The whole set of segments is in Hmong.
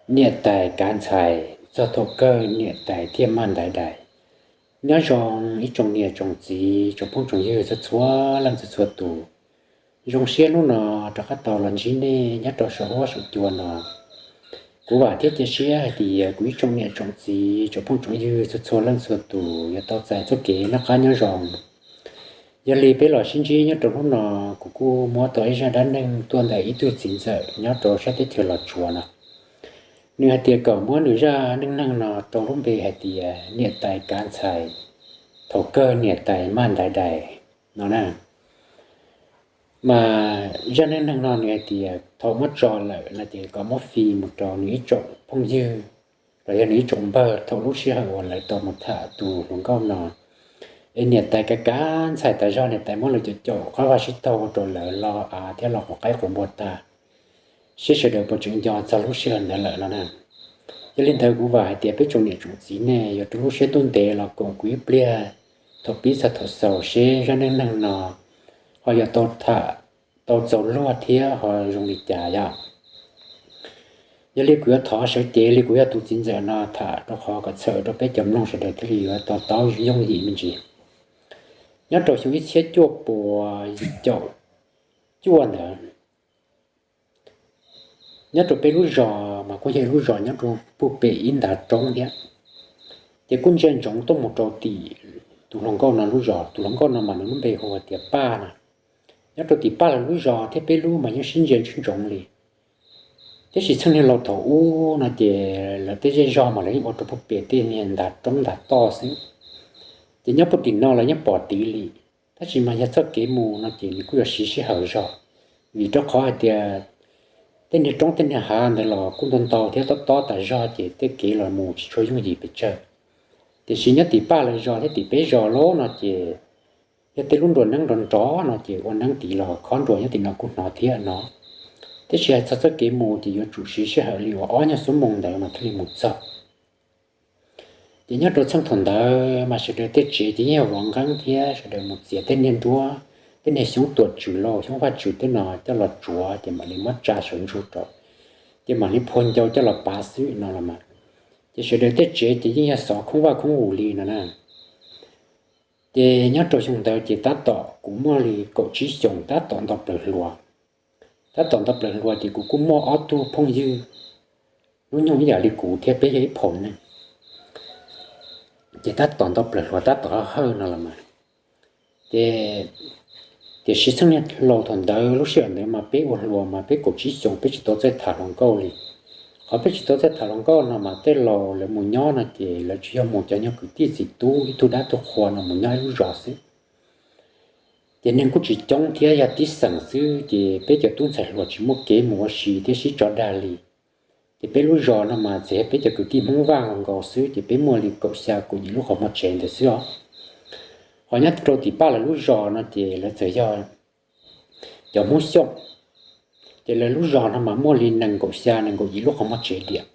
Niam tais kav ntxhais, txog thaum kawg niam tais thiaj maj ntaiv dais. Nyob zoo ib tsoom niam tsoom txiv tsoom phooj tsoom ywg txhua txhua leej txhua txhua tus. Zoo siab hnub no rov qab tau los ntsib nej nyob rau saum huab saum cua no. Kuv vam thiab cia siab hais tias kuv ib tsoom niam tsoom txiv tsoom phooj tsoom ywg txhua txhua leej txhua tus yuav tau txais txoj kev noj qab nyob zoo. Yog li peb los sib ntsib nyob rau hnub no, kuv kuj muab tau ib zaj dab neeg tuaj ntawm ib tug txiv ntxawm nyob rau sab teb chaws Los Tsuas no. Nws hais tias kom muab nws zaj neej neeg no rau lub npe hais tias niam tais kav ntxhais, thaum kawg niam tais maj ntaiv dais no na. Mas zaj neej neeg no nws hais tias thaum muab tso lawm no ces kom muab fij mus rau nws ib tsoom phooj ywg los yog nws ib tsoom npawg thaum lub sij hawm uas lawv tau mus tham tus hluas nkauj no. Es niam tais kav kav ntxhais tas zog, niam tais muab lawv caum caum qab vaj sib taug ua rau lawv lo av thiab lo quav qaib quav npua tas, seb sawv daws puas tseem nco txog lub sij hawm ntawd lawm no na. Yog li ntawd kuv vam hais tias peb tsoom niam tsoom txiv nej yuav rau lub siab ntuj ntev los koom kuv ib pliag thaum pib txog thaum xaus seb zaj neej neeg no ho yuav tau tham tau txaus luag thiab ho zoo li cas yom. Yog li kuv yuav thov sawv cev li kuv yog tus txiv ntxawm no tham rau qhov kom txhawm rau peb cov mloog sawv daws thiaj li yuav to taub yooj yim me ntsis. Nyob rau xyoo ib txhiab cuaj puas yim caum cuaj ntawd, nyob rau peb lub zos mas kuj yog ib lub zos nyob rau puag pem ib ntav roob thiab. Ces kuj ntsia ntsoov tuaj mus rau tim tus hluas nkauj no lub zos. Tus hluas nkauj no mas nws lub npe hu hais tias Paj no. Nyob rau tim Paj lawv lub zos thiab peb lub mas yeej sib ntsia ntsoov ntsoov li. Tiam sis txheej niag laus thaum ub no ces lawv tej zej zog mas lawv yeej ua rau puag pem tej niag ntav roob ntav toj xwb. Ces nyob puag tim no los yeej pom tid li, tab sis mas yog txoj kev mus no ces nws kuj yuav siv sij hawm zog, vim rau qhov hais tias tej niag roob tej niag hav ntawd los kuj ntau ntau thiab tob tob tas zog ces tej kev los mus tsis tshua yooj yim pes tsawg. Tiam sis nyob tim Paj lawv zos thiab tim peb zos lawm no ces yog tej lub nruas neeb nrov nrov no ces ua neeb tid los khob nruas nyob tim no kuj hnov thiab no. Tiam sis hais txog txoj kev mus ces yuav tsum siv sij hawm li uas ob nyuag xuab moos ntawd mas thiaj li mus txog. Ces nyob rau txheej thaum ntawd mas sawv daws tej tsev ces yeej yog vov nqeeb thiab sawv daws mus txiav tej niag nruab, tej niag xyoob tuam tswm lauj, xyoob vaj tswm tej no coj los tsuav ces mam li muab tsa saum ntsug rau, ces mam li phua ncau coj los pav xwb no los mas. Ces sawv daws tej tsev ces yeej yog xov khoob vaj khoob vus li no na. Ces nyob rau xyoo ntawd ces tab tom kuv muaj li kaum tsib xyoos, tab tom nto plaws hluas. Tab tom nto plaws hluas ces kuv kuj muaj ob tug phooj ywg hnub nyoog ib yam li kuv thiab peb yog ib phaum neeg. Ces tab tom nto plaws hluas tab tom hawj hawj no los mas, ces tiam sis txheej niag laus thaum ntawd lub sij hawm ntawd mas peb ua hluas mas peb kaum tsib xyoos peb tsis tau txawj tham hluas nkauj li. Qhov peb tsis tau txawj tham hluas nkauj no mas tej laus lawv mus nyob no ces lawv tsis yog mus cov nyuag kwv tij txiv tub ib tug dab tug qhua no mus nyob ib lub zos xwb. Ces neeg kuj tsis coob thiab yog tib xeem xwb ces peb cov tub ntxhais hluas tsis muaj kev mus ua si thiab sib tso dag li. Ces peb lub zos no mas txawm yog peb cov kwv tij Hmoob Vaj nkaus xwb ces peb muaj li kaum xya kaum yim lub qhov muag tsev ntawd xwb os. Ho nyob rau tim Paj lawv lub zos no ces lawv txawm yog cov Hmoob Xyooj. Ces lawv lub zos no mas muaj li nees nkaum xya nees nkaum yim lub qhov muag tsev diam.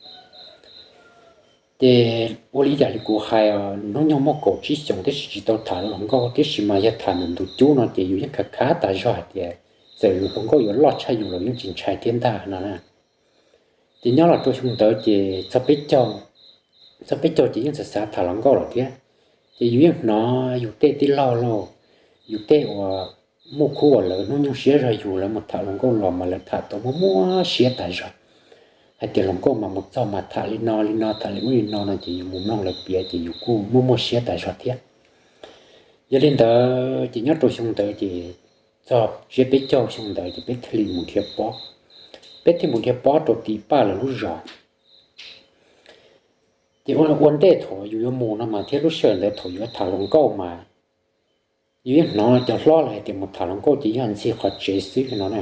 Ces ua li yam li kuv hais os, hnub nyoog muaj kaum tsib xyoos tab sis tsis tau tham hluas nkauj, tiam sis mas yog tham ntawm ntu cub no ces yus yeej khav khav tas zog hais tias txawm hluas nkauj yuav loj tshaj yus los yeej tsis ntshai thiab ntag no na. Ces nyob los rau xyoo ntawd ces txog peb caug, txog peb caug ces yeej xav xav tham hluas nkauj lawm thiab. Ces yus yeej hnov yus tej tij laug lauj, yus tej uas muaj khub uas lawv hnub nyoog siab zog yus lawv mus tham hluas nkauj los mas lawv tham tau muaj muaj siab tas zog. Hais tias hluas nkauj mas mus txog mas tham li no li no, tham li ub li no no ces yus mus mloog lawv piav ces yus kuj muaj muaj siab tas zog thiab. Yog li ntawd ces nyob rau xyoo ntawd ces txog tsiab peb caug xyoo ntawd ces peb thiaj li mus nrhiav pob. Peb thiaj mus nrhiav pob rau tim Paj lawv lub zos. Ces ua ntej thaum yus yuav mus no mas thiab lub sij hawm ntawd thaum yuav tham hluas nkauj mas yus yeej hnov cov hlob lawv hais tias mus tham hluas nkauj ces yog ntxig qhov tsev xwb no na.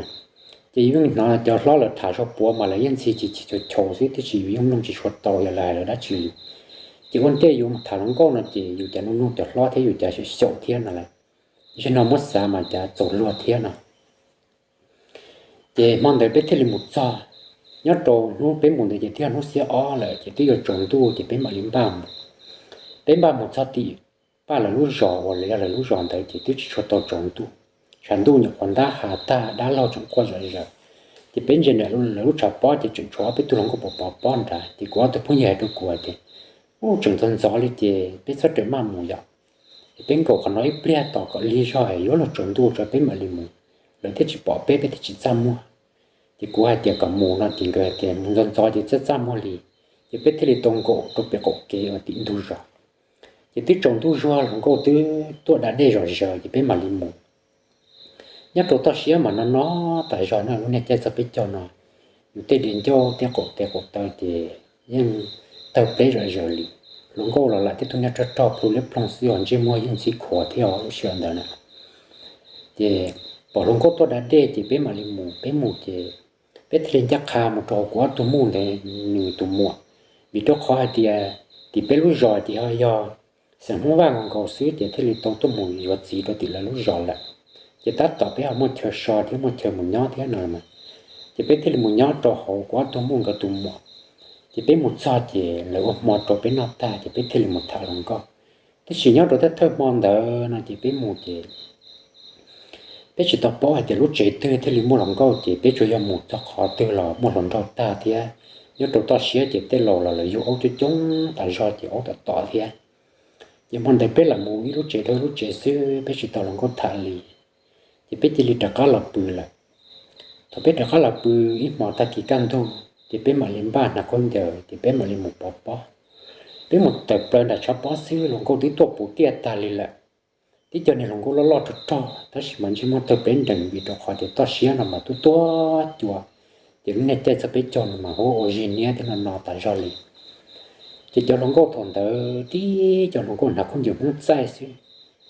Ces yus yeej hnov cov hlob lawv tham zog puav mas lawv yeej ntxig chis chis chaus chaus xwb, tiam sis yus yeej mloog tsis tshua tau yog lawv hais lawv dab tsi li. Ces ua ntej yus mus tham hluas nkauj no ces yus cas nug nug cov hlob thiab yus cas xyaum xyaum thiab no lawm. Zaum no muab xav mas cas txaus luag thiab no. Ces hmo ntawd peb thiaj li mus txog. Nyob rau hnub peb mus ntawd ces twb yog hnub xiab ob lawm ces twb yuav tsaus ntuj ces peb mam li npaj mus. Peb npaj mus txog tim Paj lawv lub zos uas yog lawv lub zos ntawd ces twb tsis tshua tau tsaus ntuj. Tshav ntuj nyuam qhuav ntab hav tag, dab laug tseem quaj zom zaws. Ces peb ntsia ntawm lawv lub tshav pob ces tseem tshuav ob peb tug hluas nkauj pov pov pob nrad. Ces kuv ob tug phooj ywg hais rau kuv hais tias, Ub, tseem ntxov ntxov li ces peb txhob rawm maj mus yom. Es peb nkaum qhov no ib pliag tos kom lig zog es yuav luag tsaus ntuj tso peb mam li mus, lawv thiaj tsis pom peb, peb thiaj tsis txaj muag. Ces kuv hais tias kom mus no ces nkawd hais tias mus ntxov ntxov ces txaj txaj muag li. Ces peb thiaj li tau nkaum rau pem qaum kev uas tim ntug zos. Ces twb tsaus ntuj zuag, hluas nkauj twb tuaj da dej zom zaws ces peb mam li mus. Nyob rau toj siab mas no no tas zog na, lub niag caij txog peb caug no, yus tej diav ncauj tej qaum tes qaum taw ces yeej tawg pleb zom zaws li. Hluas nkauj los lam tej tug niag rog rog plhu liab ploog xwb os, ntsej muag yeej ntxhib khuav thiab os lub sij hawm ntawd na. Ces pom hluas nkauj tuaj da dej ces peb mam li mus, peb mus ces peb thiaj li ncaj qha mus rau hauv kuv ob tug muj ntawd nws tus muam, vim rau qhov hais tias tim peb lub zos ces ho yog xeem Hmoob Vaj nkaus nkaus xwb ces thiaj li tau tuaj mus yuav txiv rau tim lawv lub zos lawm. Ces tab tom peb ho muaj chaw so thiab muaj chaw mus nyob thiab no mas, ces peb thiaj li mus nyob rau hauv kuv ob tug muj nkawd tus muam. Ces peb mus txog ces lawv ua hmo rau peb noj tag ces peb thiaj li mus tham hluas nkauj. Tab sis nyob rau thawj thawj hmo ntawd no ces peb mus ces peb tsis tau paub hais tias lub tsev twg thiaj li muaj hluas nkauj, ces peb tsuas yog mus txog qhov twg los muaj hluas nraug tag thiab. Nyob rau toj siab ces tej laus los lawv yug aub coob coob tas zog ces aub tom tom thiab. Ces hmo ntawd peb lam mus ib lub tsev dhau ib lub tsev xwb, peb tsis tau hluas nkauj tham li. Ces peb cia li rov qab los pw lawm. Thaum peb rov qab los pw ib hmo tag kis kaj ntug ces peb mam li npaj hnav khaub ncaws ces peb mam li mus pov pob. Peb mus tawm plaws nram tshav pob xwb hluas nkauj twb tuaj puv tiaj tag li lawm. Tib co niag hluas nkauj loj loj rog rog tab sis mas ntsej muag tawg pleb nrees vim rau qhov tias toj siab no mas tuaj tuaj cua, ces lub niag caij txog peb caug no mas hu ua zig niab thiab no no tas zog li. Ces cov hluas nkauj thaum ntawd tib co hluas nkauj hnav khaub ncaws Hmoob txaij xwb,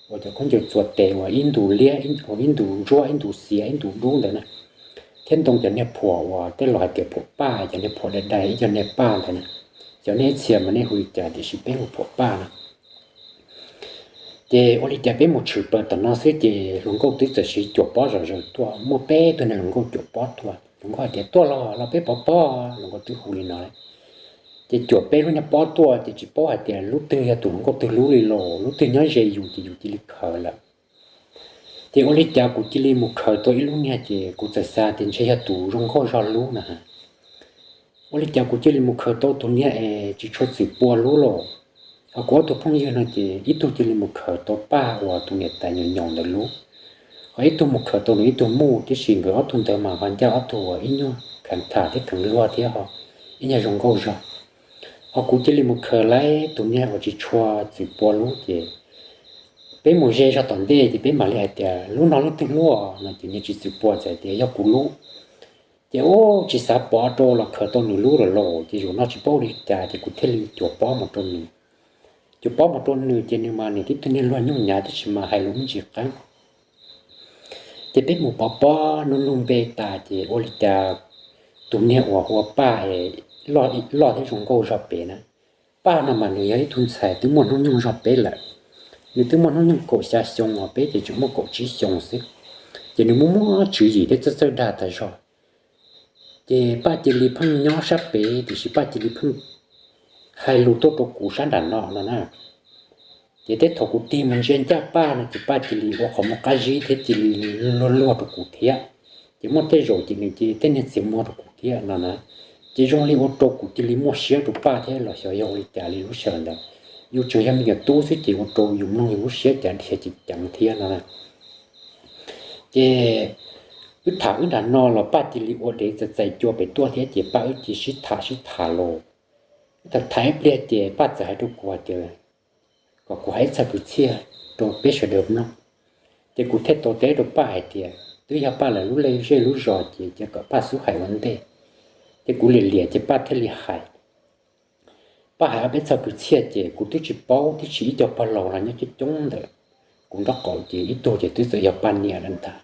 uas cov khaub ncaws txuas tes uas ib ntus liab, uas ib ntus ntsuab ib ntus xiav ib ntus dub ntawd na, thiab ntoo cov niag phuam uas tej laus hais tias phuam paj, cov niag phuam dai dai ib co niag paj ntawd na. Cov nej ib txhia mas nej hu li cas tiam sis peb hu phuam paj no. Ces ua li cas peb mus tshwm plaws tom no xwb ces hluas nkauj twb txawm siv cuam pob zom zaws tuaj, muaj peb tug niag hluas nkauj cuam pob tuaj. Hluas nkauj hais tias, Tuaj los, los peb pov pob. Hluas nkauj twb hu li no lawm. Ces cuam peb lub niag pob tuaj ces tsis paub hais tias lub twg yog tus hluas nkauj twg lub li los lub twg nyob ze yus ces yus cia li khaws lawm. Ces ua li cas kuv cia li mus khaws tau ib lub niag ces kuv txawm xav tias ntshe yog tus zoo nkauj zog lub na. Ua li cas kuv cia li mus khaws tau tus niag es tsis tshua txwm pua lub los. Ho kuv ob tug phooj ywg no ces ib tug cia li mus khaws tau Paj uas tus niam tais nyaum nyaum ntawd lub, ho ib tug mus khaws tau nws ib tug muj, tiam sis nkawd ob tug ntawd mas ho ncaj ob tug uas ib nyuag kheev tham thiab kheev luag thiab ho ib nyuag zoo nkauj zog. Ho kuv cia li mus khaws lawm tus niag uas tsis tshua txwm pua lub ces peb mus ze zog tom ntej ces peb mam li hais tias, Lub no leej twg lub? No ces niag tsis txwm pua txawm tias, Yog kuv lub. Ces ub, tsis xav pov rau los khaws tau nws lub lawm lauj, ces zaum no tsis paub ua li cas ces kuv thiaj li cuam pob mus rau nws. Cuam pob mus rau nws ces nws mas nws tib tug niag luag nyuj nyav tiam sis mas hais lus me ntsis qeeb. Ces peb mus pov pob nug nug npe tas ces ua li cas tus niag uas hu ua Paj es loj thiab zoo nkauj zog pem na. Paj no mas nws yog ib tug ntxhais twb muaj hnub nyoog zog peb lawm. Nws twb muaj hnub nyoog kaum xya xyoo, peb ces tseem muaj kaum tsib xyoos xwb. Ces nws muaj muaj tswv yim thiab txawj txawj dag tas zog. Ces Paj cia li pheej nyob sab pem tiam sis Paj cia li pheej hais lus tuaj rau kuv sab nram no no na. Ces tej thaum kuv tig mus ntsia ncaj Paj no ces Paj cia li ua qhov muag qab zib thiab cia li luag luag rau kuv thiab. Ces muaj tej zaum ces nws cia li tej niag txiav muag rau kuv thiab no na. Ces zoo li ua rau kuv cia li muaj siab rau Paj thiab los xyov yog ua li cas li lub sij hawm ntawd. Yus tseem yog me nyuam tub xwb ces ua rau yus mloog yus lub siab cav dhia ceev ceev thiab no na. Ces wb tham wb nram no los Paj cia li ua dev txais txais cua pem tuaj thiab ces Paj wb cia li sib tham sib tham los. Wb tham tham ib pliag ces Paj txawm hais rau kuv hais tias kom kuv hais ib txoj kwv txhiaj rau peb sawv daws mloog. Ces kuv thiaj tau teb rau Paj hais tias twb yog Paj lawv lub zej lub zos ces cia kom Paj xub hais ua ntej. Ces kuv liam liam ces Paj thiaj li hais. Paj hais ob peb txoj kwv txhiaj ces kuv twb tsis paub, twb tsis ib co pog laus los nyob coob coob ntawm kuv nraub qaum ces ib tug ces twb txawm yog Paj niam lawm ntag.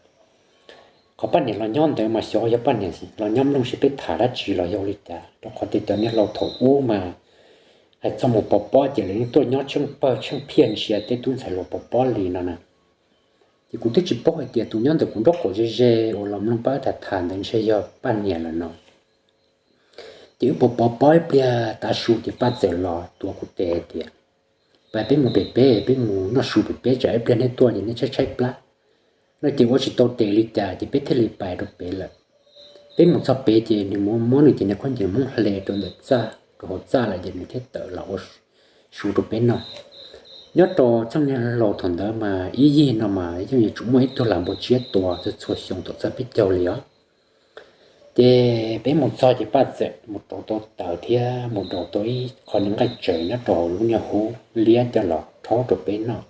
Qhov Paj niam los nyob ntawd mas xyov yog Paj niam los nyob mloog seb peb tham dab tsi los yog ua li cas, rau qhov tias cov niag laus thaum ub mas hais txog mus pov pob ces lawv yeej tuaj nyob tsheej pawg tsheej phiaj ntsia tej tub ntxhais hluas pov pob li no na. Ces kuv twb tsis paub hais tias tus nyob ntawm kuv nraub qaum ze ze uas los mloog Paj wb tham tham ntawd ntshe yog Paj niam lawm no. Ces wb pov pov pob ib pliag tav su ces Paj txawm los tuav kuv tes hais tias, Paj, peb mus pem peb, peb mus noj su pem peb, tsam ib pliag nej tuaj ces nej tshaib tshaib plab. No ces ua tsis tau tes li cas ces peb thiaj li pais rau pem lawm. Peb mus txog pem ces nws mus muab nws cov niag khaub ncaws Hmoob hle rau ntawm txaj, rau hauv txaj lawm ces nws thiaj tawm los ua su rau peb noj. Nyob rau txheej niag laus thaum ntawd mas ib yig no mas yeej yuav tsum muaj ib tug lam npua tsiab tua txhua txhua xyoo thaum txog peb caug li os. Ces peb mus txog ces Paj txawm mus rauv tau taws thiab mus rauv tau ib qho niag nqaij tsev nyob rau hauv lub niag hub liab coj los rhaub rau peb noj,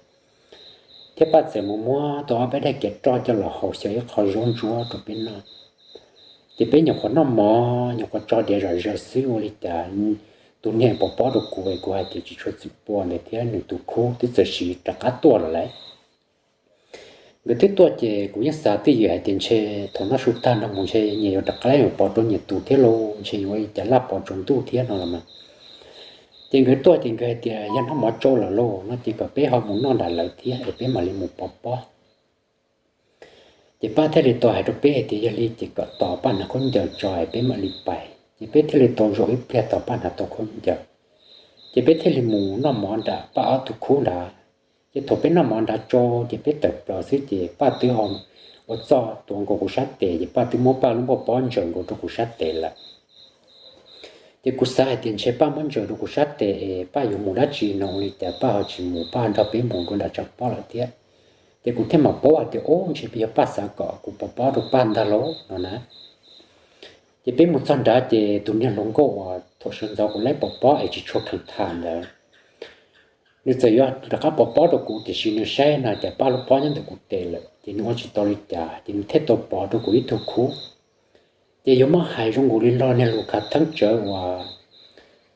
thiab Paj txawm mus muab tau ob peb daim kiav roj coj los haus xyaw ib qho zaub ntsuab rau peb noj. Ces peb nyuam qhuav noj mov nyuam qhuav tso diav zom zaws xwb ua li cas tus niag pov pob rau kuv es kuv hais tias tsis tshua txwm pua ntawd thiab nws tus khub twb txawm siv rov qab tuaj lawm lauj. Nkawd twb tuaj ces kuv yeej xav twj ywm hais tias ntshe thaum noj su tag no mus ntshe nyias yuav rov qab los pov rau nyias tus thiab lauj, ntshe yuav ua cas laj pov tsaus ntuj thiab no los mas. Ces nkawd tuaj ces nkawd hais tias yog noj mov tsau lawm lauj no ces kom peb ho mus noj nram lawv thiab es peb mam li mus pov pob. Ces Paj thiaj li tau hais rau peb hais tias yog li ces kom tos Paj hnav khaub ncaws tso es peb mam li pais. Ces peb thiaj li tau zaum ib pliag tos Paj hnav tau khaub ncaws, ces peb thiaj li mus noj mov nram Paj ob tug khub nrad. Ces thaum peb noj mov nrad tsau ces peb tawm plaws xwb ces Paj twb ho ua txuj tuav nkaus kuv sab tes ces Paj twb muab Paj lub npauj pob ntsaws nkaus rau kuv sab tes lawm. Ces kuv xav hais tias ntshe Paj muab ntsaws rau kuv sab tes es Paj yuav mus dab tsi no ua li cas Paj ho tsis mus, Paj nrog peb mus dua nram tshav pob lawm thiab. Ces kuv thiaj mam paub hais tias ub ntshe yog Paj xav kom kuv pov pob rau Paj ntag lauj no na. Ces peb mus txog nrad ces tus niag hluas nkauj uas thaum sawv ntxov kuv laib pov pob es tsis tshua kheev tham ntawd, nws txawm yuav rov qab pov pob rau kuv tiam sis nws saib no cas Paj lub pob nyob ntawm kuv tes lawm ces nws ua tsis tau li cas ces nws thiaj tau pov rau kuv ib tug khub. Ces yuav muab hais zoo nkaus li lo niag lus khav theeb tsawv uas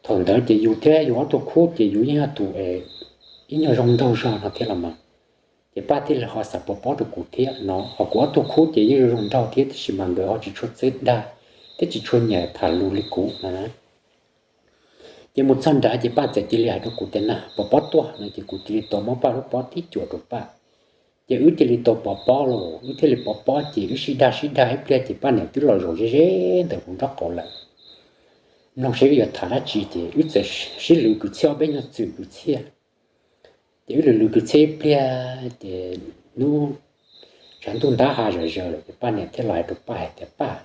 thaum ntawd ces yus thiab yus ob tug khub ces yus yeej yog tus ib nyuag zoo nraug zog no thiab los mas. Ces Paj thiaj li ho xav pov pob rau kuv thiab no, ho kuv ob tug khub ces yeej zoo zoo nraug thiab tiam sis mas nkawd ho tsis tshua txawj dag thiab tsis tshua nyiam tham lus li kuv no. Ces mus txog nrad ces Paj txawm cia li hais rau kuv tias na pov pob tuaj no ces kuv cia li tau muab Paj lub pob tib cuam rau Paj. Ces wb cia li tau pov pob los wb thiaj li pov pob ces wb sib dag sib dag ib pliag ces Paj niam twb los zaum ze ze ntawm kuv nraub qaum lawm. Mloog seb wb yuav tham dab tsi ces wb txawm sib lwv kwv txhiaj ob peb nyuag txwm kwv txhiaj. Ces wb lwv lwv kwv txhiaj ib pliag ces hnub tshav ntuj ntab ha zom zaws lawm ces Paj niam thiaj los hais rau Paj hais tias Paj,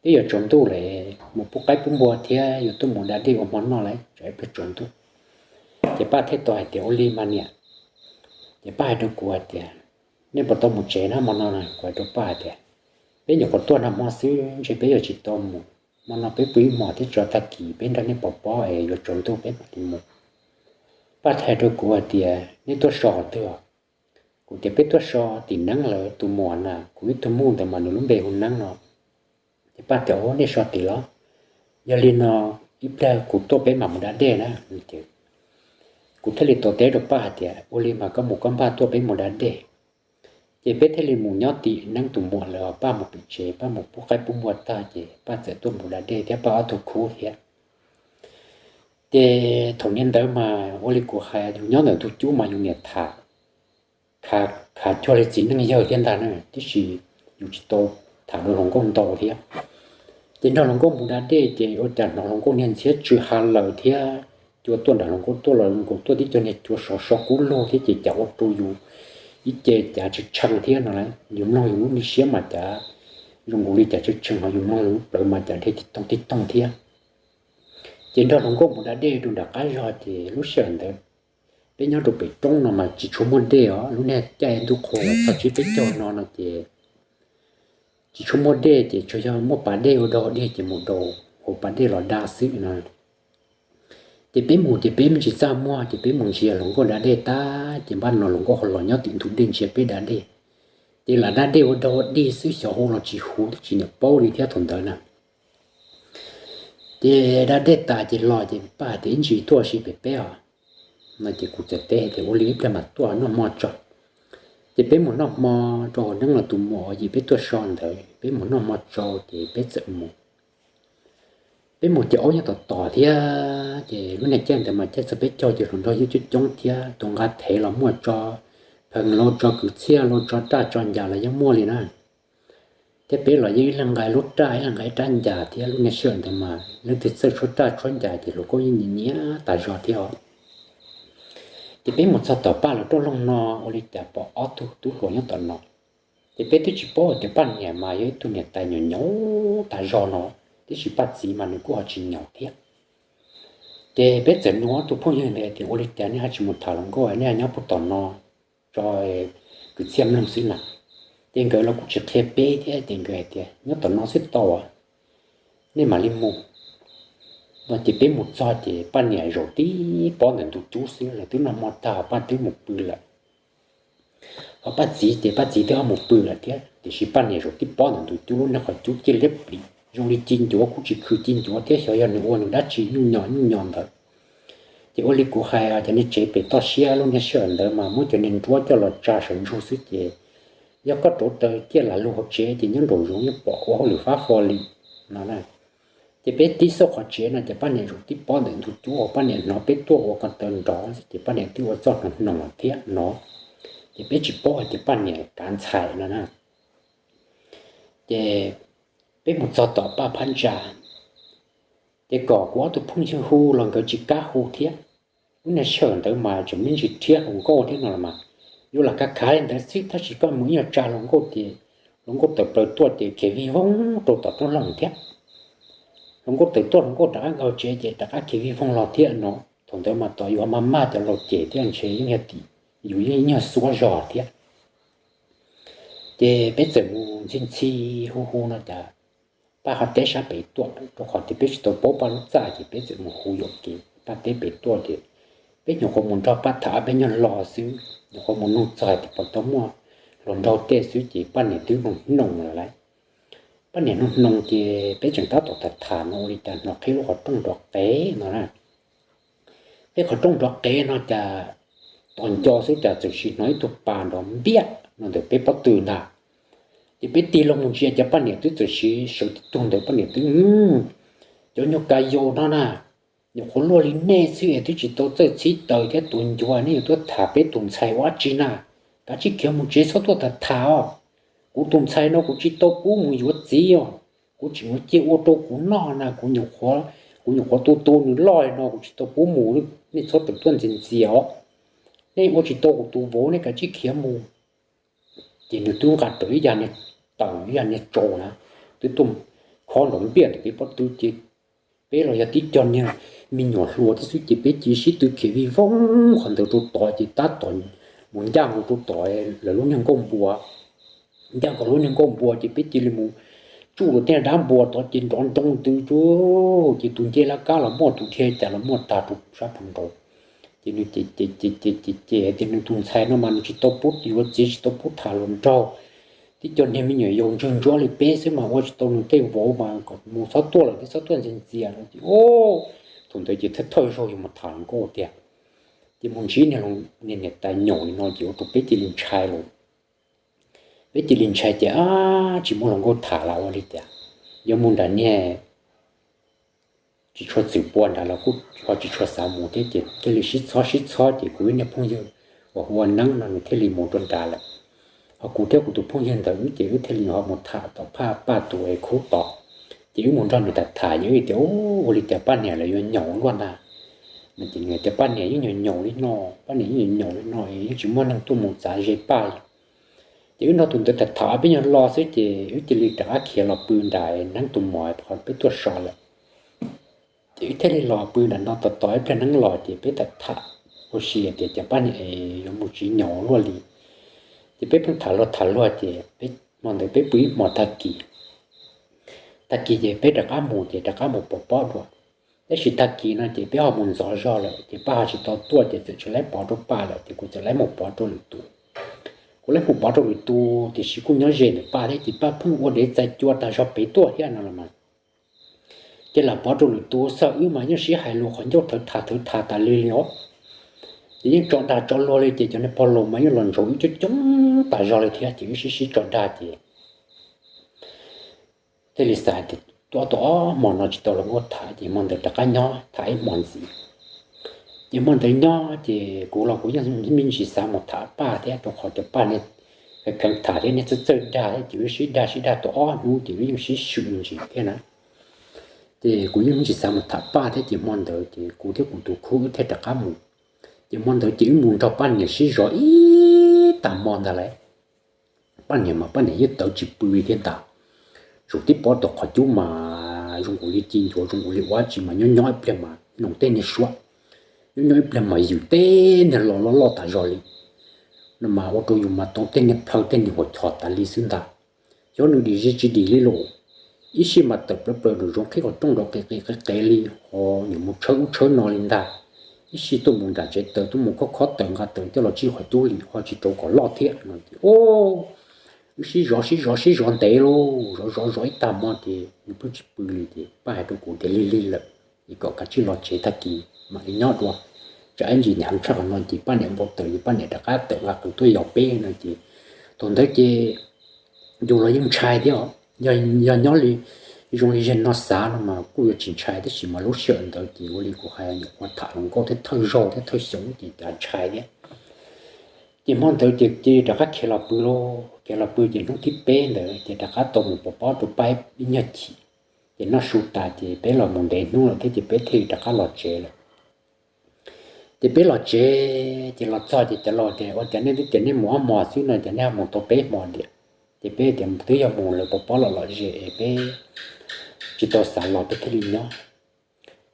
twb yuav tsaus ntuj lawm, mus pub qaib pub npua thiab yuav tuaj mus da dej ua hmo noj lawm, tsam ib pliag tsaus ntuj. Ces Paj thiaj tau hais tias ua li mas niam. Ces Paj hais rau kuv hais tias nej puas tau mus tsev na hmo no? Kuv hais rau Paj hais tias peb nyuam qhuav tuaj nag hmo xwb ntshe peb yuav tsis tau mus, hmo no peb pw ib hmos thiab tso tag kis peb nrog nej pov pob es yuav tsaus ntuj peb mam li mus. Paj thiaj hais rau kuv hais tias nej tuaj so qhov twg? Kuv tias peb tuaj so tim neeb lawv tus muam na, kuv ib tug muj ntawd mas nws lub npe hu Neeb no. Ces Paj tias ua nej so tim los, yog li no ib pliag kuv tuaj peb mam mus da dej na. Kuv thiaj li tau teb rau Paj hais tias ua li mas koj mus koj npaj tuaj peb mus da dej. Ces peb thiaj li mus nyob tim Neeb tus muam lawv, Paj mus pem tsev, Paj mus pub qaib pub npua tag ces Paj txawm tuaj mus da dej thiab Paj ob tug khub thiab. Ces thaum niag ntawd mas ua li kuv hais yus nyob ntawm ntug cub mas yus niam tham khav cuag li txiv neej yawg thiab ntag na, tiam sis yus tsis tau tham rau hluas nkauj ntau thiab. Ces nrog hluas nkauj mus da dej ces ua cas hnov hluas nkauj niag ntxhiab tsw ha lawm thiab cua tuaj nram hluas nkauj tuaj los nkaus tuaj tib co niag cua sov so kub lug thiab ces cas ua rau yus ib ce cav tshee tshee thiab no lauj. Yus mloog yus lub me siab mas cav zoo nkaus li cav tshee tshee, ho yus mloog yus lub plawv mas cav dhia tib toog tib toog thiab. Ces nrog hluas nkauj mus da dej rau nram qab zog ces lub sij hawm ntawd peb nyob rau pem roob no mas tsis tshua muaj dej os, lub niag caij ntuj qhua txog tsib peb caug no no ces tsis tshua muaj dej ces tsuas yog muaj pas dej ua dog dig ces mus daus hauv pas dej los da xwb no. Ces peb mus ces peb me ntsis txaj muag ces peb mus ntsia hluas nkauj da dej tag ces npaj no hluas nkauj ho los nyob tim ntug dej ntsia peb da dej. Ces lam da dej ua dog dig xwb xyov hu los tsis hu twb tsis niam paub li thiab thaum ntawd na. Ces da dej tas ces los ces Paj hais tias ib ntsis tuaj si pem peb os no ces kuv txawm teb tias ua li ib pliag mam tuaj noj hmo tso. Ces peb mus noj hmo rau hauv Neeb los tus muam yim peb tuaj so ntawd, peb mus noj hmo tsau ces peb txawm mus. Peb mus ces aub nyob tom tom thiab ces lub niag caij ntawd mas caij txog peb caug ces hluas nraug yeej coob coob thiab, tus nqa thev los muaj tso, phees los tso, kwv txhiaj los tso, raj tso ncas los yeej muaj li na. thiab peb los yeej ib leeg nqa lub raj ib leeg nqa ib rab ncas thiab. Lub niag sij hawm ntawd mas leej twg txawj tshuab raj tshuab ncas ces hluas nkauj yeej nyiam nyiam tas zog thiab os. Ces peb mus txog tom Paj lawv rooj loog no, ua li cas pom ob tug tub hluas nyob tom no. Ces peb twb tsis paub tias Paj niam mas yog ib tug niam tais nyaum nyaum tas zog no, tiam sis Paj txiv mas nws kuj ho tsis nyaum thiab. Ces peb txawm nug ob tug phooj ywg ntawd tias, ua li cas nej ho tsis mus tham hluas nkauj, nej ho nyob puag tom no tso kwv txhiaj mloog xwb na? Ces nkawd los kuj tsis qhia peb thiab, ces nkawd hais tias, nyob tom no xwb tau, nej mam li mus. No ces peb mus txog ces Paj niam zaum tib pob ntawm ntug cub xwb, lawv twb noj hmo tag Paj twb mus pw lawm. Ho Paj txiv ces Paj txiv twb ho mus pw lawm thiab, tiam sis Paj niam zaum tib pob ntawm ntug cub, lub niag qhov cub ciaj liab plis zoo li ci ncuav, kuj tsis khwv ci ncuav thiab, xyov yog nws ua nws dab tsi nyuj nyo nyuj nyo ntawd. Ces ua li kuv hais, cov niag tsev pem toj siab lub niag sij hawm ntawd mas muab cov niag nruab coj los tsa sawv ntsug xwb, ces yog koj rauv taws ciaj lam lug hauv tsev ces nyob nraum zoov yeej pom ua hauj lwm fab fo li no na. Ces peb tib xauj qhov tsev no ces Paj niam zaum tib pob ntawm ntug cub, Paj niam hnov peb tuaj ua ko taw nrov, ces Paj niam twb ua txuj hnoos hnoos thiab no. Ces peb tsis paub hais tias Paj niam kav ntxhais no na. Ces peb mus txog tom Paj phab ntsa, ces kom kuv ob tug phooj ywg hu los nkawd tsis kam hu thiab. Lub niag sij hawm ntawd mas tseem me ntsis rhiab hluas nkauj thiab no los mas, yuav lam kav khav li ntawd xwb, tab sis koj mus ib nyuag tsa hluas nkauj ces hluas nkauj tawm plaws tuaj ces khiav vij voog rau tom roob loog thiab. Hluas nkauj tawm tuaj hluas nkauj rov qab nkaus tsev ces rov qab khiav vij voog los thiab no. Thaum ntawd mas tos yus ho maj maj cov laus cem thiab ntshe yeej yog tim yus yeej yog xuab zog thiab. Ces peb txawm mus ntxhi ntxhi hu hu no cas Paj ho teb sab pem tuaj, rau qhov tias peb tsis tau paub Paj lub txaj ces peb txawm mus hu yuam kev Paj teb pem tuaj ces peb nyuam qhuav mus nrog Paj tham ob peb nyuag lo xwb, nyuam qhuav mus nug txog tias puas tau muaj hluas nraug tej xwb ces Paj niam twb hnoos hnoos lawm lauj. Paj niam hnoos hnoos ces peb tseem tab tom tham tham no ua li cas hnov qhib lub qhov rooj nrov qev no na. Qhib qhov rooj nrov qev no cas tos nco xwb cas txawm sim hnov ib tug pas nrov npiaj no ntawm peb pob tw ntag. Ces peb tig loo mus ntsia cas Paj niam twb txawm sim sawv tib tug ntawd, Paj niam twb, cov nyuag ka yau no na, nyuam qhuav luaj li nej xwb es twb tsis tau txawj txhib taws thiab tuav ncuav, nej yuav tuaj tham peb tus ntxhais ua dab tsi na? Kav tsij khiav mus tsev txhob tuaj tham tham os. Kuv tus ntxhais no kuv tsis tau pub mus yuav txiv os. Kuv tseem yuav cia ua rau kuv noj na, kuv nyuam qhuav, kuv nyuam qhuav tu tu nws loj li no kuv tsis tau pub mus, nej txhob tawm tuaj ntxias ntxias os. Nej ua tsis tau kuv tus vauv, nej kav tsij khiav mus. Ces nws twb nqa rawv ib yam niag taws ib yam niag tsau na, twb tuaj khob nrov npiaj ntawm peb pob tw ces peb los yog tib co niag me nyuam hluas thiab xwb ces peb cia li sib tw khiav vij voog qhov ntawd rau tod ces tab tom mus ncaj nkaus rau tom lawv lub niag nkuaj npua. Ncaj nkaus lub niag nkuaj npua ces peb cia li mus tsuj rau tej dab npua tod ces nrov nroo ntws tsuj, ces tus ncej laj kab los muaj, tus dhia cas los muaj tag rau sab pem nraud. Ces nws ces ces ces ces ces hais tias nws tus ntxhais no mas nws tsis tau pub yuav txiv, tsis tau pub tham hluas nraug, tib co niag me nyuam yaus ntsuag ntsuab li peb xwb mas ua tsis tau nws tej vauv mas kom mus txhob tuaj lawm thiab txhob tuaj ntxias ntxias no ces o, thaum ntawd ces thawj thawj zaug yus mus tham hluas nkauj tiag. Ces mus ntsib niag niam tais nyaum li no ces ua rau peb cia li ntshai lawm. Peb cia li ntshai ces ab tsis muaj hluas nkauj tham los ua li cas, yuav mus nram niag tsis tshua txwm pua nrad los kuj ho tsis tshua xav mus thiab ces thiaj li sib txhob sib txhob ces kuv ib niag phooj ywg uas hu ua Neeb no nws thiaj li mus rau nrad lawm. Ho kuv thiab kuv tus phooj ywg ntawd wb ces wb thiaj li ho mus tham tom phaj Paj tus es khub tod. Ces wb mus nrog nws tham tham ces wb tias ua li cas Paj niam lawv yuav nyaum luaj ntag. Ces nws tias Paj niam yeej nyaum nyaum li no, Paj niam yeej nyaum nyaum li no es yeej tsis muaj neeg tuaj mus txav ze Paj li. Ces wb nrog tus ntawd tham tham peb nyuag lo xwb ces wb cia li rov qab khiav los pw nram Neeb tus mos qhov peb tuaj so lawm. Ces wb thiaj li los pw nram no tos tos ib pliag Neeb los ces peb tham tham ua si tias cas Paj niam es yuav mus tsis nyaum luaj li. Ces peb pheej tham luag tham luag ces hmo ntawd peb pw ib hmos tag kis. Tag kis ces peb rov qab mus ces rov qab mus pov pob dua. Tab sis tag kis no ces peb ho mus ntxov zog lawm ces Paj ho tsis tau tuaj ces txawm tsis laib pov rau Paj lawm ces kuv txawm laib mus pov rau lwm tus. Kuv laib mus pov rau lwm tus tiam sis kuj nyob ze ntawm Paj thiab ces Paj pheej ua dev txais cua tag zog pem tuaj thiab no los mas. Ces lam pov rau lwm tus xwb, wb mas yeej sib hais lus qhov ncauj thawv tham thawv tham tas li li os. Ces yeej tso dag tso luag li ces cov niag pog laus mas yeej los ntsaum wb coob coob tas zog li thiab ces wb sib sib tso dag ces thiaj li xav tias tuaj tau ob hmos no tsis tau hluas nkauj tham ces hmo ntawd rov qab nyob tham ib hmos ntxiv. Ces hmo ntawd nyob ces kuv los kuv yeej me ntsis xav mus tham Paj thiab rau qhov tias Paj niag kheev tham thiab niag txawj txawj dag thiab ces wb sib dag sib dag tau ob hnub ces wb yeej sib swm me ntsis thiab na. Ces kuv yeej tsis xav mus tham Paj thiab ces hmo ntawd ces kuv thiab kuv tus khub wb thiaj rov qab mus. Ces hmo ntawd ces wb mus nrog Paj niam sib zov ib tag hmo ntag lauj. Paj niam mas Paj niam yeej tawv tsis pw li thiab ntag. Zaum tib pob tau qhov cub mas zoo nkaus li ci ncuav zoo nkaus li ua tsi mas nyob nyob ib pliag mas noog tej niag suab, nyob nyob ib pliag mas ywm tej niag lo loj loj tas zog li no mas ua rau yus mas tau tej niag plhaw tej niag huam chos tas li xwb ntag. Xyov nws dim zis tsis dim li los, ib sij mas tawm plaws plaws nraum zoov qhib qhov rooj nrov qis qis qis qis li ho nws mus tshawb ub tshawb no li ntag. Ib sij tuaj mus nram tsev taws tuaj mus khob khob taws nqa taws coj los tsij qhov cub li ho tsis rau kom loj thiab no ces wb sib zov sib zov sib zov ntev lauj, zov zov zov ib tag hmo ces nws pheej tsis pw li ces Paj hais rau kuv tias lig lig lawm es kom kav tsij los tsev tag kis mam li nyob dua, tsam ib ntsis heev tshaj qhov no ces Paj niam npau taws es Paj niam rov qab tawm nqa qws tuaj yos peb no ces thaum ntawd ces yus los yeej ntshai thiab os. Yog nyob li zoo li zej no xav no mas kuj yuav tsis ntshai tab sis mas lub sij hawm ntawd ces ua li kuv hais nyuam qhuav tham hluas nkauj thiab thawj zaug thiab thawj xyoo ces cas ntshai thiab. Ces hmo ntawd ces cia li rov qab khiav los pw lauj, khiav los pw ces hnub thib peb ntawd ces rov qab tau mus pov pob rau Paj ib nyuag chim. Ces noj su tas ces peb los mus ntev hnub lawm thiab ces peb thiaj li rov qab los tsev lawm. Ces peb los tsev ces los txog ces cov laus tias ua cas nej twb tias nej mus ob hmos xwb no cas nej ho mus tau peb hmo tiag. Ces peb tias twb yog mus lawv pov pob los lom zem es peb tsis tau xav los peb thiaj li nyob.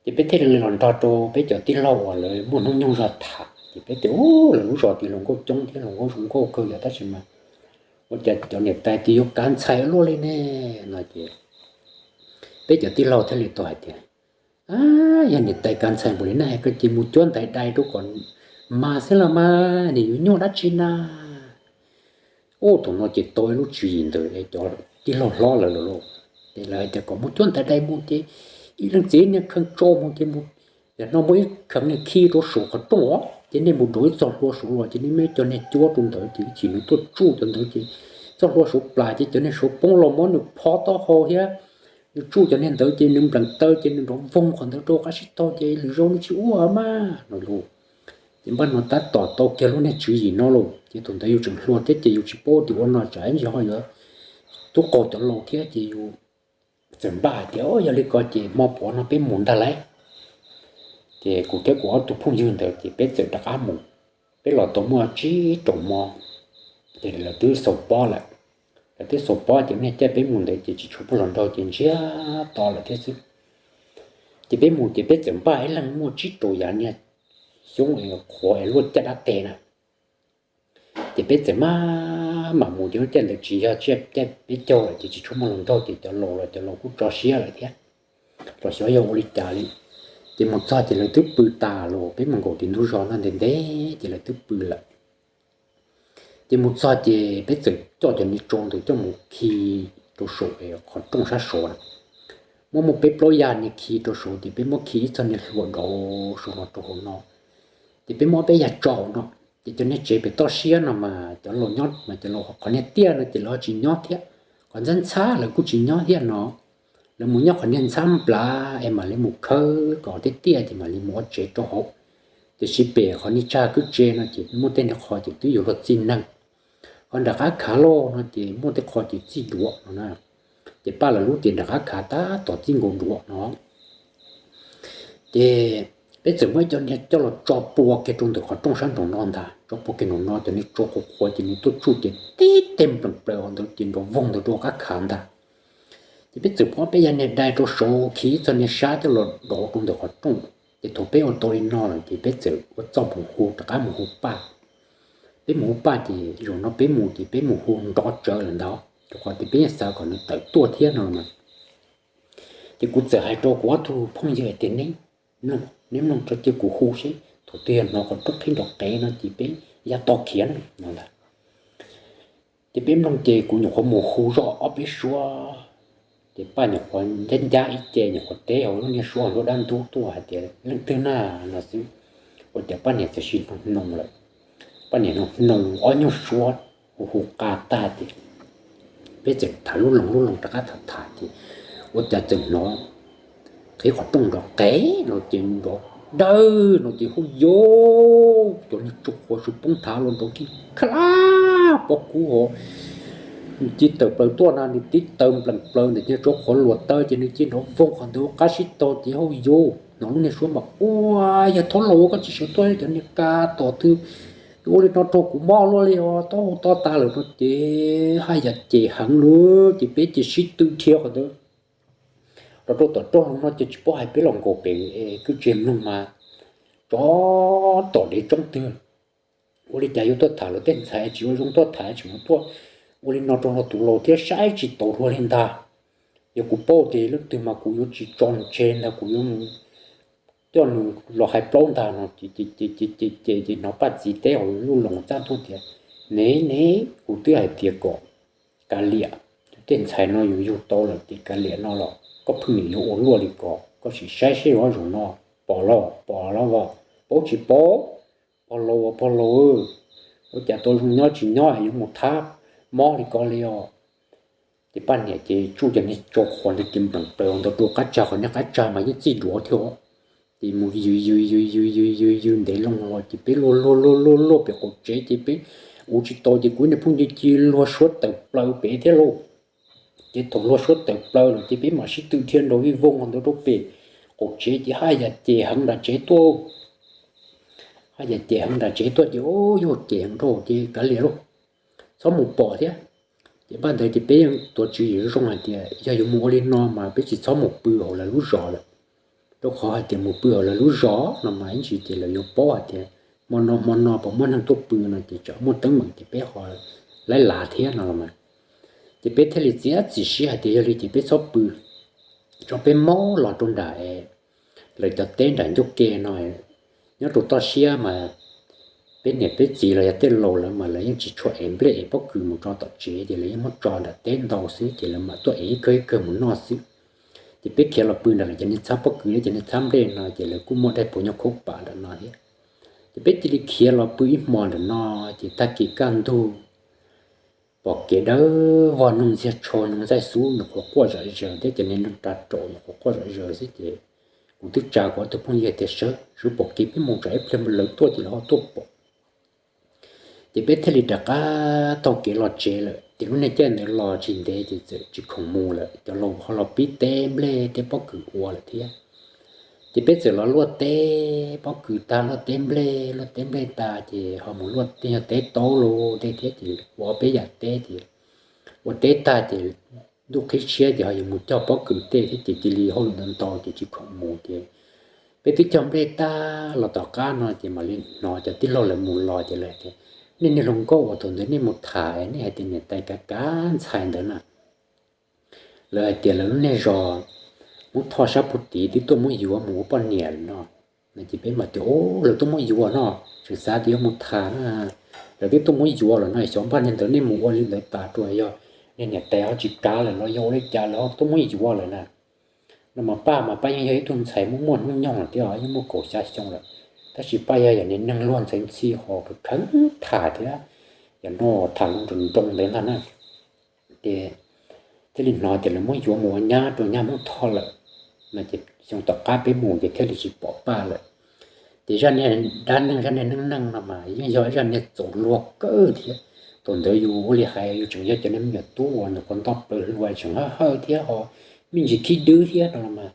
Ces peb thiaj li los nrog rau peb cov tij laug uas lawv muaj hnub nyoog zog tham ces peb tias u, lawv lub zos tias hluas nkauj coob thiab hluas nkauj zoo nkauj kawg yog tab sis mas ua cas cov niam tais tias yuav kav ntxhais luaj li ne no ces peb cov tij laug thiaj li tau hais tias yog niam tais kav ntxhais npaum li nej hais ko ces mus cuab ntaiv dai rau kom mas xwb los mas nim yuav nyuaj dab tsi na. Ub, thaum no ces tau ib lub tswv yim ntawm cov tij laug hlob lawv lawm lauj. Ces lawv hais tias kom mus cuab ntaiv dai mus ces ib leej txiv niag kheej tso mus ces mus, yog no muaj ib kheev niag khi rau saum qhov rooj os ces nej mus rau ib txoj hlua saud los ces nej muab cov niag cuab rau ntawd ces ib chim nws tuaj tsuj cov ntawd ces txoj hlua saud plam ces cov niag saud poob los muab nws pho taub hau thiab nws tsuj cov niag ntawd ces nws nplees taw ces nws nrov voog qhov ntawd rau qab sib taug ces lwm zaus nws tsis ua mas no lauj. Ces npaj no tab tom tau kiag lub niag tswv yim no lauj ces thaum ntawd yus tseem hluas thiab ces yus tsis paub tias ua no tsam ib ntsis ho yuav tub qaug cov laus thiab ces yus txawm npaj hais tias yog li ko ces hmo puav no peb mus ntag lauj. Ces kuv thiab kuv ob tug phooj ywg ntawd ces peb txawm rov qab mus. Peb los tau muaj tsib rau hmo ces lawv twb xaus pob lawm. Lawv twb xaus pob ces niag caij peb mus ntawd ces tsis tshua muaj hluas nraug ces ntsiag to lawm thiab xwb. Ces peb mus ces peb txawm npaj ib leeg muaj tsib rau yav niag xyoob es qhuav es luaj caj dab tes na. Ces peb txawm maj mam mus ces lub caij ntawd tsis yog caij peb caug lawm ces tsis tshua muaj hluas nraug ces cov laus los cov laus kuj tso siab lawm thiab los xyov yog ua li cas li. Ces mus txog ces lawv twb pw tas los peb mus nkaum tim ntug zos no ntev ntev ces lawv twb pw lawm. Ces mus txog ces peb txawm coj cov niag tsau ntawd coj mus khi rau saum qhov rooj sab saud na. Muab muaj peb plaub yas niag khi rau saud ces peb muab khi ib txog niag hlua dau saud los rau hauv no. Ces peb muab peb yas tso hauv no. Ces cov niag tsev pem toj siab no mas cov laus nyob mas cov laus qhov niag tiaj no ces lawv tsis nyob thiab, qhov ntxhab ntxhab lawv kuj tsis nyob thiab no. Lawv mus nyob qhov niag ntxhab nplav es mam li mus khawb kom tiaj tiaj ces mam li mus ua tsev rau hauv. Tiam sis pem qhov niag tsag kwj tse no ces muaj tej niag qho ces twb yuav luag txij neeg. Qhov nram qab khav loj no ces muaj tej qho ces txij duav no na. Ces Paj lawv lub tias nram qab khav tab tom txij nkaus duav no. Ces peb txawm muab ib co niag coj los tso pua kiag rau ntawm qhov rooj sab nraum no ntag, tso pua kiag nraum no cov niag tsau qhuav qhuav ces nws tuaj tsuj ces tib teg nplees plaws hauv ntawd ces nrov voog ntawd rau qab khav ntag. Ces peb txawm muab peb yas niag dai rau saud khi ib txog niag sab coj los dov rau ntawm qhov rooj. Ces thaum peb ua tau li no lawm ces peb txawm ua txuj mus hu rov qab mus hu Paj. Peb mus hu Paj ces zaum no peb mus ces peb mus hu nrov tsawv lawm ntag, rau qhov tias peb yeej xav kom nws tawm tuaj thiab no mas. Ces kuv txawm hais rau kuv ob tug phooj ywg hais tias neb mloog, neb mloog tso cia kuv hu seb thaum twg yog hnov qhov rooj qhib nrov qev no ces peb ya to khiav na no ntag. Ces peb mloog ces kuv nyuam qhuav mus hu zoj ob peb suab, ces Paj nyuam qhuav ncab ncab ib ce nyuam qhuav teb hauv lub niag suab hauv lub dab ntub tuaj hais tias leej twg na no xwb. Ua cas Paj niam txawm sis hnoos hnoos lawm, Paj niam hnoos hnoos ob nyuag suab hu hu qa tag ces peb txawm tham lub loog lub loog rov qab tham tham ces ua cas txawm hnov qhib qhov rooj nrov qev no ces nrov dawb no ces hu yos, cov niag tsau qhuav saud poob thav los nrov kiag kha la pob kub hov, nws cia tawm plaws tuaj na, nws tib taw nplees plaws ntawm niag tsob qhuav luas taw ces nws cia nrov voog qhov ntawd qab sib tog ces hauj yus hnov lub niag suab mas ua, yog thaub laus koj tsis sawv tuaj cov niag ka tom twg, ua li no rau kuv mob luaj li os, tau to tas lawm no ces haj yam cem heev lawm ces peb cia sib tw dhia qhov ntawd rov rau tom rooj no ces tsis paub hais peb los nkaum pem kwj tse mloog mas tsov tom dev tsoob twg. Ua li cas yuav tuaj tham luag tej ntxhais tsis ua zoo tuaj tham tsis mus tuaj ua li no rau luag tus laus thiab saib tsis taus luag li ntag. Yog kuv paub tias leej twg mas kuv yuav tsis tso nws tseg ntag, kuv yuav mus coj nws los hais plaub ntag no ces ces ces ces ces ces hnov Paj Txiv teb hauv lub loos txaj tuaj tias, ne ne, kuv twb hais tias kom kav liam, tej ntxhais no yus yug tau lawm ces kav liam no los koj pheej niam yuav ua luaj li ko, koj sim saib seb ob zaug no pom los pom los os, paub tsis paub, pog laus pog laus, ua cas tau zoo nyob tsis nyob yuav mus thab mob li ko li os. Ces Paj niam ces tsuj cov niag tsob qhuav ntawd ces nplees plaws ntawd rau qab tsag, qhov niag qab tsag mas yeej txij duav thiab os. Ces mus yws yws yws yws yws yws yws ntev loo los ces peb luag luag luag luag luag pem qaum tsev ces peb ua tsis tau ces kuv niag phooj ywg cia luag suab tawm plaws pem thiab lauj. Ces thaum luag suab tawm plaws lawm ces peb mam sib tw dhia nrov vij voog ntawd rau pem qaum tsev ces haj yam cem heev nram tsev tuaj. Haj yam cem heev nram tsev tuaj ces yog cem heev rau ces kav liam lauj, txhob mus pom thiab. Ces npaj ntawd ces peb yeej tuav tswv yim zoo hais tias yog yuav mus ua li no mas peb tsis txhob mus pw hauv lawv lub zos lawm, rau qhov hais tias mus pw hauv lawv lub zos no mas ib ntsis ces lawv yuav paub hais tias hmo no hmo no puas muaj neeg tuaj pw no ces tsam muaj teeb meem ces peb ho laib lav thiab no los mas. Ces peb thiaj li txiav txim siab hais tias yog li ces peb txhob pw, tso peb maub los rau nram lawv cov teb nram ncauj ke no. Nyob rau toj siab mas peb niam peb txiv los yog tej laus lawv mas lawv yeej tsis tshua ev nplej ev pob kws mus tso tom tsev ces lawv yeej muab tso nram teb ntau xwb ces lawv mam tuaj ev ib kawg ib kawg mus noj xwb. Ces peb khiav los pw nram lawv cov niag txhab pob kws thiab cov niag txhab nplej no ces lawv kuj muaj daim puas nyuag khaub pam nram no thiab. Ces peb cia li khiav los pw ib hmos nram no, ces tag kis kaj ntug pom kev dawb vog, noog ntxiag tsho noog ntxaij xub nyuam qhuav quaj zom zaws thiab cov niag neeg ra raum nyuam qhuav quaj zom zaws xwb ces kuv twb tsa kuv ob tug phooj ywg tias sawv sawv pom kev peb mus tsam ib pliag lawv tuaj ces lawv ho tuaj pom. Ces peb thiaj li rov qab taug kev los tsev lawm. Ces lub niag caij ntawd los tsis ntev ces txawm tsis khoom mus lawm, cov laus ho los pib teb nplej teb pob kws ua lawm thiab. Ces peb txawm los luaj teb pob kws tag, luaj teb nplej, luaj teb nplej tag ces ho mus luaj tej nyuag teb taub los tej thiab ces ua peb yam teb ces ua teb tag ces ntuj qhib tshiab ces ho yuav mus cog pob kws tej thiab ces cia li hauj lwm ntau ntau ces tsis khoom mus ces peb twb cog nplej tag los tom qab no ces mam li hnov cov tij laug lawv mus los ces lawv tias, nej niag hluas nkauj uas thaum ntawd nej mus tham nej hais tias niam tais kav kav ntxhais ntawd na, lawv hais tias lawv lub niag zos Hmoob Thoj sab puag tid twb tuaj muab yuav mus ua poj niam lawm no. No ces peb mam tias, ub, lawv tuaj muab yuav no, tseem xav tias yuav mus tham na, lawv twb tuaj muab yuav lawm no, xyov npaj niag ntawd nej mus ua li ntawd tas rau yog niag niam tais ho tsis kav lawm los yog ua li cas lawv ho tuaj muab yuav lawm na. No mas Paj mas Paj yeej yog ib tug ntxhais muaj muaj hnub nyoog lawm thiab, yeej muaj kaum xya xyoo lawm, tab sis Paj yog yam niag neeg luag ntxhi ntxhi ho kheev tham thiab, yam no tham lus nroo nroo ntawd ntag na. Ces thiaj li hnov tias lawv muab yuav mus ua nyab rau nyab Hmoob Thoj lawm. No ces xyoo tom qab peb mus ces thiaj li tsis pom Paj lawm. Ces zaj niag dab neeg zaj niag neej neeg no mas yeej yog zaj niag txaus luag kawg thiab. Thaum ntawd yus ua li hais yus tseem yog cov niag me nyuam tub uas nyuam qhuav nto plaws hluas tseem hawj hawj thiab ho me ntsis khib dwb thiab no los mas,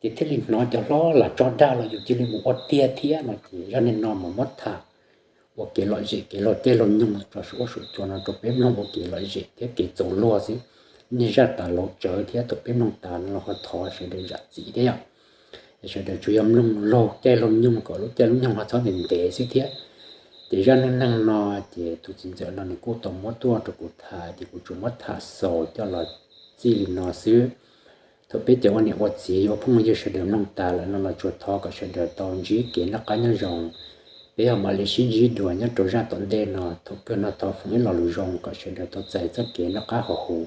ces thiaj li hnov cov hlob lam tso dag los yus cia li mus ua tiag thiab no ces zaj niag no mas muab tham ua kev lom zem kev laug caij laug nyoog tso saum huab saum cua no rau peb mloog ua kev lom zem thiab kev txaus luag xwb. Niag zaj tas laus tsawv thiab thaum peb mloog tas no los ho thov sawv daws zam txim thiab yom. Sawv daws tsuas yog mloog laug caij laug nyoog kom lub caij lub nyoog ho txhob ntev ntev xwb thiab. Ces zaj neej neeg no ces tus txiv ntxawm no nws kuj tau muab tuaj rau kuv tham ces kuv tsuas muab tham xaus coj los txij li no xwb. Thaum peb cov ua niam ua txiv ua phooj ywg sawv daws mloog tas lawm no los tsuas thov kom sawv daws tau ntsib kev noj qab nyob zoo. Peb ho mam li sib ntsib dua nyob rau zaj tom ntej no, thaum kawg no thov foom ib lo lus zoo kom sawv daws tau txais txoj kev noj qab haus huv.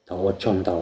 Thov ua tsaug ntau.